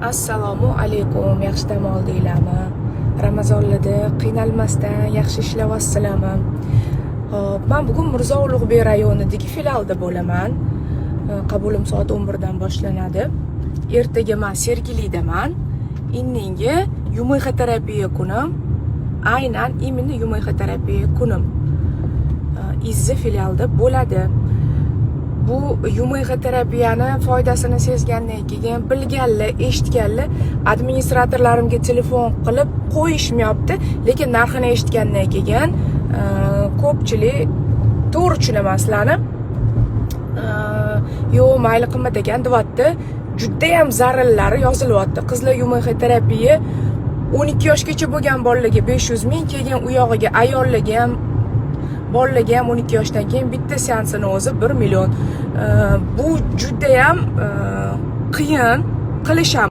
Assalomu alaykum, yaxshi dam oldinglarmi? Ramazonlarda qiynalmasdan yaxshi ishlayapsizlarmi? Xo'p, man bugun Mirzo Ulug'bek rayonidagi filialda bo'laman. Qabulim soat 11 dan boshlanadi. Ertaga man Sergelidaman. Indingi ЮМХ terapiya kunim. Aynan именно ЮМХ terapiya kunim. Izzi filialda bo'ladi. Bu ЮМХ terapiyani foydasini sezgandan keyin bilganlar, eshitganlar administratorlarimga telefon qilib qo'yishmayapti, lekin narxini eshitgandan keyin ko'pchilik, to'g'ri tushunaman sizlarni, yo'q, mayli, qimmat ekan deyapti. Judayam zarillari yozilyapti. Qizlar, ЮМХ terapiya 12 yoshgacha bo'lgan bolalarga 500 ming, keyin u yog'iga ayollarga ham, bolalarga ham 12 yoshdan keyin bitta seansini o'zi 1 million. Bu judayam qiyin qilish ham.